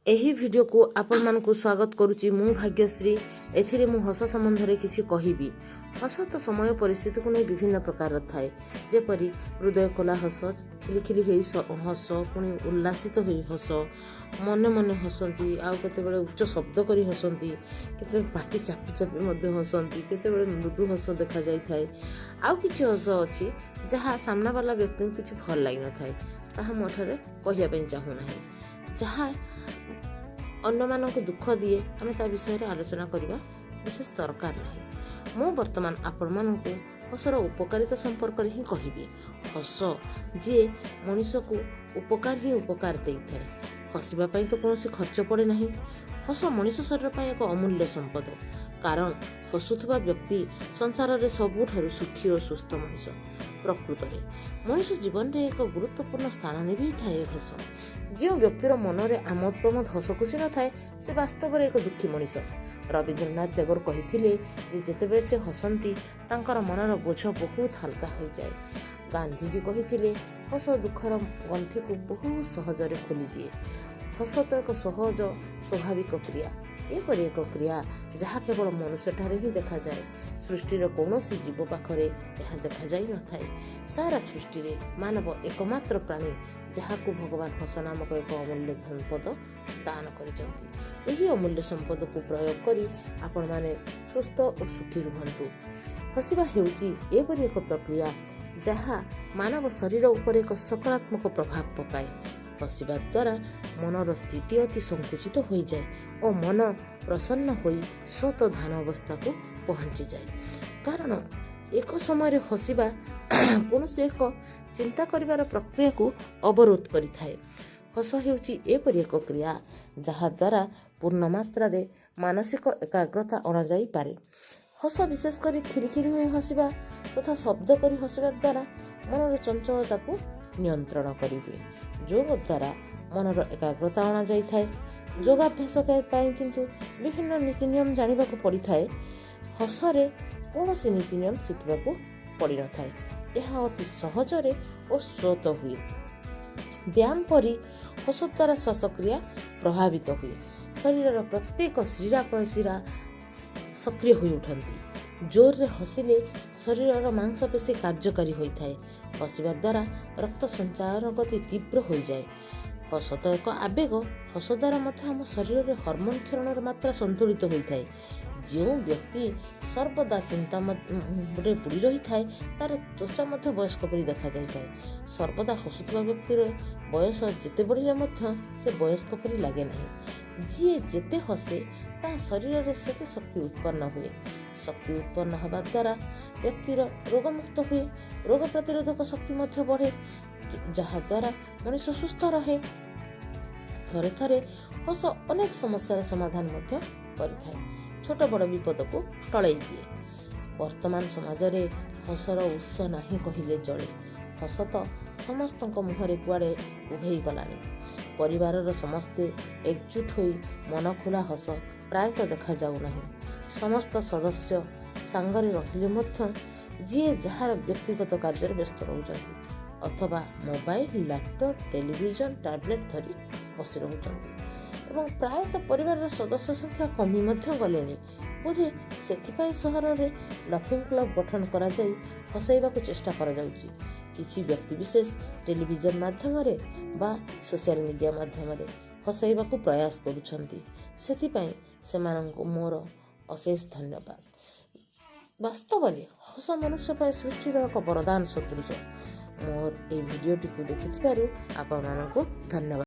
ଏହି ଭିଡ଼ିଓକୁ ଆପଣମାନଙ୍କୁ ସ୍ୱାଗତ କରୁଛି ମୁଁ ଭାଗ୍ୟଶ୍ରୀ। ଏଥିରେ ମୁଁ ହସ ସମ୍ବନ୍ଧରେ କିଛି କହିବି। ହସ ତ ସମୟ ପରିସ୍ଥିତିକୁ ନେଇ ବିଭିନ୍ନ ପ୍ରକାରର ଥାଏ, ଯେପରି ହୃଦୟ ଖୋଲା ହସ, ଖିଲିଖିଲି ହେଇ ହସ, ପୁଣି ଉଲ୍ଲାସିତ ହୋଇ ହସ, ମନେ ମନେ ହସନ୍ତି, ଆଉ କେତେବେଳେ ଉଚ୍ଚ ଶବ୍ଦ କରି ହସନ୍ତି, କେତେବେଳେ ପାଟି ଚାପି ଚାପି ମଧ୍ୟ ହସନ୍ତି, କେତେବେଳେ ମୃଦୁ ହସ ଦେଖାଯାଇଥାଏ। ଆଉ କିଛି ହସ ଅଛି ଯାହା ସାମ୍ନାବାଲା ବ୍ୟକ୍ତିଙ୍କୁ କିଛି ଭଲ ଲାଗିନଥାଏ, ତାହା ମୁଁ ଏଠାରେ କହିବା ପାଇଁ ଚାହୁଁନାହିଁ। ଯାହା ଅନ୍ୟମାନଙ୍କୁ ଦୁଃଖ ଦିଏ, ଆମେ ତା ବିଷୟରେ ଆଲୋଚନା କରିବା ବିଶେଷ ଦରକାର ନାହିଁ। ମୁଁ ବର୍ତ୍ତମାନ ଆପଣମାନଙ୍କୁ ହସର ଉପକାରିତା ସମ୍ପର୍କରେ ହିଁ କହିବି। ହସ ଯିଏ ମଣିଷକୁ ଉପକାର ହିଁ ଉପକାର ଦେଇଥାଏ। ହସିବା ପାଇଁ ତ କୌଣସି ଖର୍ଚ୍ଚ ପଡ଼େ ନାହିଁ। ହସ ମଣିଷ ଶରୀର ପାଇଁ ଏକ ଅମୂଲ୍ୟ ସମ୍ପଦ, କାରଣ ହସୁଥିବା ବ୍ୟକ୍ତି ସଂସାରରେ ସବୁଠାରୁ ସୁଖୀ ଓ ସୁସ୍ଥ ମଣିଷ। ପ୍ରକୃତରେ ମଣିଷ ଜୀବନରେ ଏକ ଗୁରୁତ୍ୱପୂର୍ଣ୍ଣ ସ୍ଥାନ ନିଭେଇଥାଏ ହସ। ଯେଉଁ ବ୍ୟକ୍ତିର ମନରେ ଆମୋଦ ପ୍ରମୋଦ, ହସ ଖୁସି ନଥାଏ, ସେ ବାସ୍ତବରେ ଏକ ଦୁଃଖୀ ମଣିଷ। ରବୀନ୍ଦ୍ରନାଥ ଟାଗୋର କହିଥିଲେ ଯେ ଯେତେବେଳେ ସେ ହସନ୍ତି, ତାଙ୍କର ମନର ବୋଝ ବହୁତ ହାଲକା ହୋଇଯାଏ। ଗାନ୍ଧିଜୀ କହିଥିଲେ, ହସ ଦୁଃଖର ଗଣ୍ଠିକୁ ବହୁତ ସହଜରେ ଖୋଲିଦିଏ। ହସ ତ ଏକ ସହଜ ସ୍ୱାଭାବିକ କ୍ରିୟା, ଏପରି ଏକ କ୍ରିୟା ଯାହା କେବଳ ମନୁଷ୍ୟଠାରେ ହିଁ ଦେଖାଯାଏ। ସୃଷ୍ଟିର କୌଣସି ଜୀବ ପାଖରେ ଏହା ଦେଖାଯାଇ ନଥାଏ। ସାରା ସୃଷ୍ଟିରେ ମାନବ ଏକମାତ୍ର ପ୍ରାଣୀ ଯାହାକୁ ଭଗବାନ ହସ ନାମକ ଏକ ଅମୂଲ୍ୟ ସମ୍ପଦ ଦାନ କରିଛନ୍ତି। ଏହି ଅମୂଲ୍ୟ ସମ୍ପଦକୁ ପ୍ରୟୋଗ କରି ଆପଣମାନେ ସୁସ୍ଥ ଓ ସୁଖୀ ରୁହନ୍ତୁ। ହସିବା ହେଉଛି ଏପରି ଏକ ପ୍ରକ୍ରିୟା ଯାହା ମାନବ ଶରୀର ଉପରେ ଏକ ସକାରାତ୍ମକ ପ୍ରଭାବ ପକାଏ। ହସିବା ଦ୍ୱାରା ମନର ସ୍ଥିତି ଅତି ସଂକୁଚିତ ହୋଇଯାଏ ଓ ମନ ପ୍ରସନ୍ନ ହୋଇ ସ୍ୱତଃ ଧ୍ୟାନ ଅବସ୍ଥାକୁ ପହଞ୍ଚିଯାଏ। କାରଣ ଏକ ସମୟରେ ହସିବା କୌଣସି ଏକ ଚିନ୍ତା କରିବାର ପ୍ରକ୍ରିୟାକୁ ଅବରୋଧ କରିଥାଏ। ହସ ହେଉଛି ଏପରି ଏକ କ୍ରିୟା ଯାହାଦ୍ୱାରା ପୂର୍ଣ୍ଣ ମାତ୍ରାରେ ମାନସିକ ଏକାଗ୍ରତା ଅଣାଯାଇପାରେ। ହସ, ବିଶେଷ କରି ଖିଲିଖିଲି ହୋଇ ହସିବା ତଥା ଶବ୍ଦ କରି ହସିବା ଦ୍ୱାରା ମନର ଚଞ୍ଚଳତାକୁ ନିୟନ୍ତ୍ରଣ କରିହୁଏ। ଯୋଗ ଦ୍ୱାରା ମନର ଏକାଗ୍ରତା ଅଣାଯାଇଥାଏ। ଯୋଗାଭ୍ୟାସ ପାଇଁ କିନ୍ତୁ ବିଭିନ୍ନ ନୀତି ନିୟମ ଜାଣିବାକୁ ପଡ଼ିଥାଏ। ହସରେ କୌଣସି ନୀତି ନିୟମ ଶିଖିବାକୁ ପଡ଼ିନଥାଏ। ଏହା ଅତି ସହଜରେ ଓ ସ୍ୱତଃ ହୁଏ। ବ୍ୟାୟାମ ପରି ହସ ଦ୍ୱାରା ଶ୍ୱାସକ୍ରିୟା ପ୍ରଭାବିତ ହୁଏ। ଶରୀରର ପ୍ରତ୍ୟେକ ଶିରା ଶିରା ସକ୍ରିୟ ହୋଇ ଉଠନ୍ତି। ଜୋରରେ ହସିଲେ ଶରୀରର ମାଂସପେଶୀ କାର୍ଯ୍ୟକାରୀ ହୋଇଥାଏ। ହସିବା ଦ୍ୱାରା ରକ୍ତ ସଞ୍ଚାଳନ ଗତି ତୀବ୍ର ହୋଇଯାଏ। ହସ ତ ଏକ ଆବେଗ। ହସ ଦ୍ୱାରା ମଧ୍ୟ ଆମ ଶରୀରରେ ହରମୋନ କ୍ଷରଣର ମାତ୍ରା ସନ୍ତୁଳିତ ହୋଇଥାଏ। ଯେଉଁ ବ୍ୟକ୍ତି ସର୍ବଦା ଚିନ୍ତାରେ ବୁଡ଼ି ରହିଥାଏ, ତାର ତ୍ୱଚା ମଧ୍ୟ ବୟସ୍କ ପରି ଦେଖାଯାଇଥାଏ। ସର୍ବଦା ହସୁଥିବା ବ୍ୟକ୍ତିର ବୟସ ଯେତେ ବଢ଼ିଲେ ମଧ୍ୟ ସେ ବୟସ୍କ ପରି ଲାଗେ ନାହିଁ। ଯିଏ ଯେତେ ହସେ, ତା ଶରୀରରେ ସେତେ ଶକ୍ତି ଉତ୍ପନ୍ନ ହୁଏ। ଶକ୍ତି ଉତ୍ପନ୍ନ ହେବା ଦ୍ୱାରା ବ୍ୟକ୍ତିର ରୋଗମୁକ୍ତ ହୁଏ। ରୋଗ ପ୍ରତିରୋଧକ ଶକ୍ତି ମଧ୍ୟ ବଢ଼େ, ଯାହାଦ୍ୱାରା ମଣିଷ ସୁସ୍ଥ ରହେ। ଥରେ ଥରେ ହସ ଅନେକ ସମସ୍ୟାର ସମାଧାନ ମଧ୍ୟ କରିଥାଏ, ଛୋଟ ବଡ଼ ବିପଦକୁ ଟଳେଇ ଦିଏ। ବର୍ତ୍ତମାନ ସମାଜରେ ହସର ଉତ୍ସ ନାହିଁ କହିଲେ ଚଳେ। ହସ ତ ସମସ୍ତଙ୍କ ମୁହଁରେ କୁଆଡ଼େ ଉଭେଇ ଗଲାଣି। ପରିବାରର ସମସ୍ତେ ଏକଜୁଟ ହୋଇ ମନ ଖୋଲା ହସ ପ୍ରାୟତଃ ଦେଖାଯାଉନାହିଁ। ସମସ୍ତ ସଦସ୍ୟ ସାଙ୍ଗରେ ରହିଲେ ମଧ୍ୟ ଯିଏ ଯାହାର ବ୍ୟକ୍ତିଗତ କାର୍ଯ୍ୟରେ ବ୍ୟସ୍ତ ରହୁଛନ୍ତି ଅଥବା ମୋବାଇଲ, ଲାପଟପ୍, ଟେଲିଭିଜନ, ଟ୍ୟାବଲେଟ୍ ଧରି ବସି ରହୁଛନ୍ତି ଏବଂ ପ୍ରାୟତଃ ପରିବାରର ସଦସ୍ୟ ସଂଖ୍ୟା କମି ମଧ୍ୟ ଗଲେଣି। ବୋଧେ ସେଥିପାଇଁ ସହରରେ ଲାଫିଂ କ୍ଲବ ଗଠନ କରାଯାଇ ହସାଇବାକୁ ଚେଷ୍ଟା କରାଯାଉଛି। କିଛି ବ୍ୟକ୍ତିବିଶେଷ ଟେଲିଭିଜନ ମାଧ୍ୟମରେ ବା ସୋସିଆଲ ମିଡ଼ିଆ ମାଧ୍ୟମରେ ହସାଇବାକୁ ପ୍ରୟାସ କରୁଛନ୍ତି। ସେଥିପାଇଁ ସେମାନଙ୍କୁ ମୋର ଅଶେଷ ଧନ୍ୟବାଦ। ବାସ୍ତବରେ ହସ ମନୁଷ୍ୟ ପାଇଁ ସୃଷ୍ଟିର ଏକ ବରଦାନ ସଦୃଶ। ମୋର ଏଇ ଭିଡ଼ିଓଟିକୁ ଦେଖିଥିବାରୁ ଆପଣମାନଙ୍କୁ ଧନ୍ୟବାଦ।